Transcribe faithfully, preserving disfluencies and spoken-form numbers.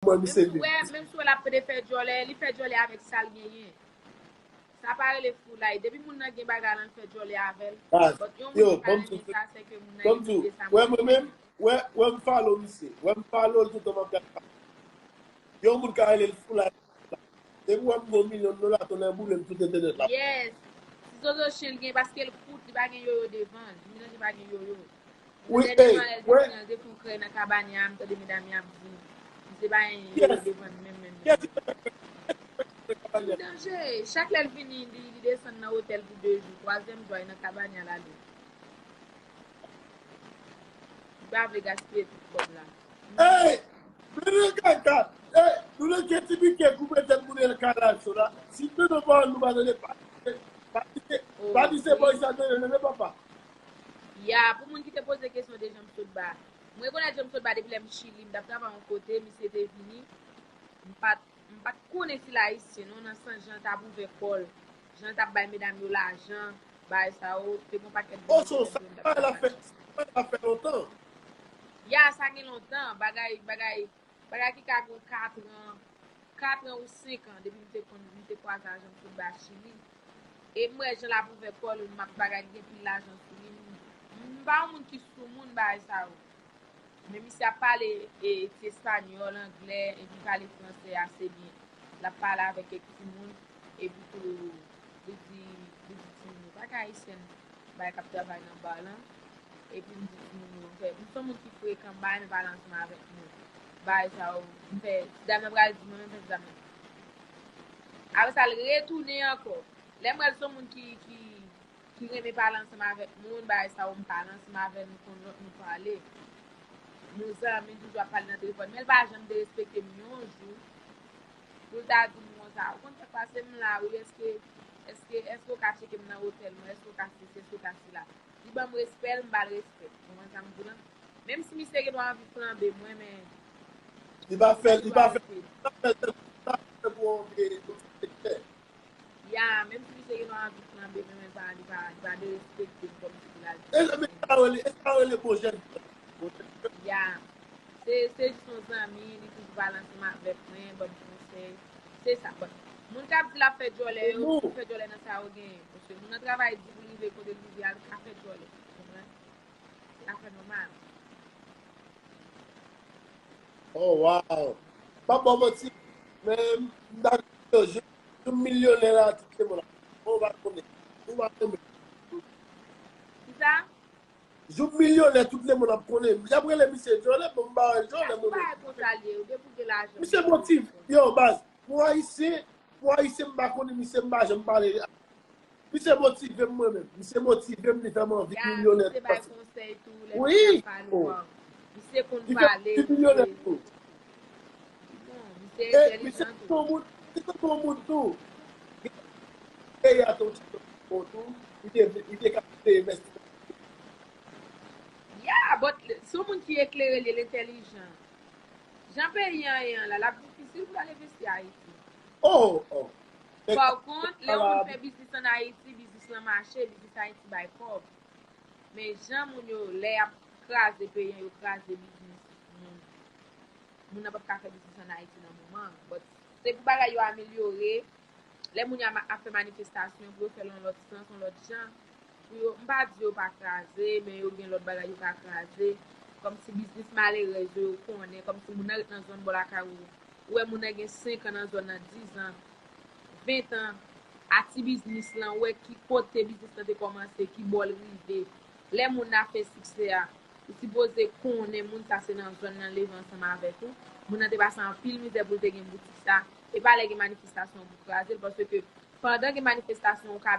Menm si w wè, menm si w wè l ap pede fè djòlè, li fè djòlè avèk sa l genyen. Sa pa rele foulay. Depi moun nan gen bagay la, l fè djòlè avè l. But yon moun ki pa renmen sa, se ke moun nan itilize sa. Wè mwen menm, wè, wè m follow misye. Wè m follow l toutan m ap gade. Yon moun ka rele l foulay. Depi wè m gen yon milyon dola, tonnè boule m tout entènèt la. Yes. Ti zozo chen l gen paske l kout, li pa gen yoyo devan l. Li menm li pa gen yoyo. Wi, dènye ey, mwen wè. Depi yon krèy nan Kabanya, m tande medam y ap di, misye pa gen yoyo devan l menm, menm, menm. Li danje. Chak lè l vini, li, li desann nan otèl pou de jou. Twazyèm jou a, li nan Kabanya l ale. Li pa vle gaspiye tout kòb la. Ey! Mennen kaka! Ey! Nou nan kè ti pike koupe tèt moun el kalaj so la. Si nou nan pawòl nou pa tande, pa di se, pa di se bòy sa tande, tande papa. Ya, pou moun ki te poze kesyon de Jean Sotba. Mwen rekonèt Jean Sotba depi lè m Chili, m t ap travay yon kote, misye te vini. M pa t, m pa t konnen si l ayisyen non, nan sans jan l t ap ouvè kò l, jan l t ap bay medam yo lajan, bagay sa yo, te gen yon pakèt de bagay l ap fè. Sa fè lontan. Ya, sa gen lontan, bagay, bagay, bagay ki ka gen katran, katran ou senkan depi m te konn, m te kwaze a Jean Sotba Chili. E m wè jan l ap ouvè kò l, m ap bagay, li gen pil lajan sou li. M, m pa yon moun ki sou moun bagay sa yo. Men misye ap pale e, ti espanyòl, anglè, epi pale fransè ase byen. L ap pale avèk kèk timoun, epi tou, li di, li di timoun yo, pa ka ayisyen bagay k ap travay nan ba lan. Epi m di timoun yo, m fè, m se yon moun ki frekan, m pa renmen pale ansanm avèk moun. Bagay sa yo, m fè, ti dam nan pral di mwen, m fè ti dam nan. Apre sa, l retounen ankò. Lè m wè l se yon moun ki, ki, ki renmen pale ansanm avèk moun, bagay sa yo, m pale ansanm avè l, nou konn lòt, nou pale. Nou zanmi, toujou ap pale nan telefòn, men l pa janm derespekte m yon jou. Pou l ta di m konsa, ou konn sa k pase m la, wi, èske, èske, èske w ka tcheke m nan otèl mwen, èske w ka sesi, èske w ka sela. Li ban m respè l, m ba l respè. Ou konprann sa m di w lan? Menm si misye gen dwa anvi flanbe mwen, men li pa fè, li pa fè, li pa fè pou yon vye, yon vye. Ya, menm si misye gen dwa anvi flanbe, men, men pa, li pa, li pa derespekte m kòmsi pou l al. E sa, men sa rele, e sa rele bon jèn. Ya. Se, se jis yon zanmi, li toujou pale ansanm avèk mwen, ban m konsèy. Se sa. Bon, moun k ap di l ap fè djòlè yo, fè djòlè nan sa yo genyen. Paske moun nan travay di pou l rive kote l rive a, l ka fè djòlè. Konprann? Se afè nòmal. Oh, wow. Pa bon manti, men m dakò, yo, jou, jou milyonè la, tout le moun ap, ou pa konnen. Ou pa konnen. Kisa? Jou milyonè, tout le moun ap konnen. Y ap rele misye djòlè, bon, m pa wè djòlè, mwen menm. Bagay konsa l ye, ou depi w gen lajan. Misye motive. Yo, baz, pou Ayisyen, pou Ayisyen, m pa konnen misye, m pa janm pale. Misye motive m mwen menm. Misye motive m, li fè m anvi milyonè. Misye bay konsèy tou, lè misye ap pale w. Misye konn pale, misye. Bon, misye entèlijan tou. Misye se yon moun, misye se yon moun tou. Peyi a te yon ti jan bon tou. Li te, li te ka te envesti. Ya, but se yon moun ki eklere, li entèlijan. Jan peyi an ye an la, l ap difisil pou l al envesti Ayiti. Oh, oh. Pa kont, lè yon moun fè biznis ann Ayiti, biznis lan mache, biznis Ayiti bay kòb. Men jan moun yo, lè y ap kraze peyi an, yo kraze biznis moun. Moun nan p ap ka fè biznis ann Ayiti nan moman an. But se pou bagay yo amelyore. Lè moun yo ap fè manifestasyon, pou yo fè l yon lòt sans, yon lòt jan, pou yo, m pa di yo pa kraze, men yo gen lòt bagay yo ka kraze. Kòmsi biznis malerèz yo, yo konnen, kòmsi moun nan ret nan zòn bò lakay ou, ou wè moun nan gen senk an nan zòn nan, diz an, ven an, a ti biznis lan, ou wè ki kote biznis lan te kòmanse, ki bò l rive. Lè moun nan ap fè siksè a, ou sipoze konnen moun sa se nan zòn nan leve ansanm avèk ou. Moun nan te pase anpil mizè pou l te gen boutik sa. E pa lè gen manifestasyon pou kraze l, paske pandan gen manifestasyon, ou ka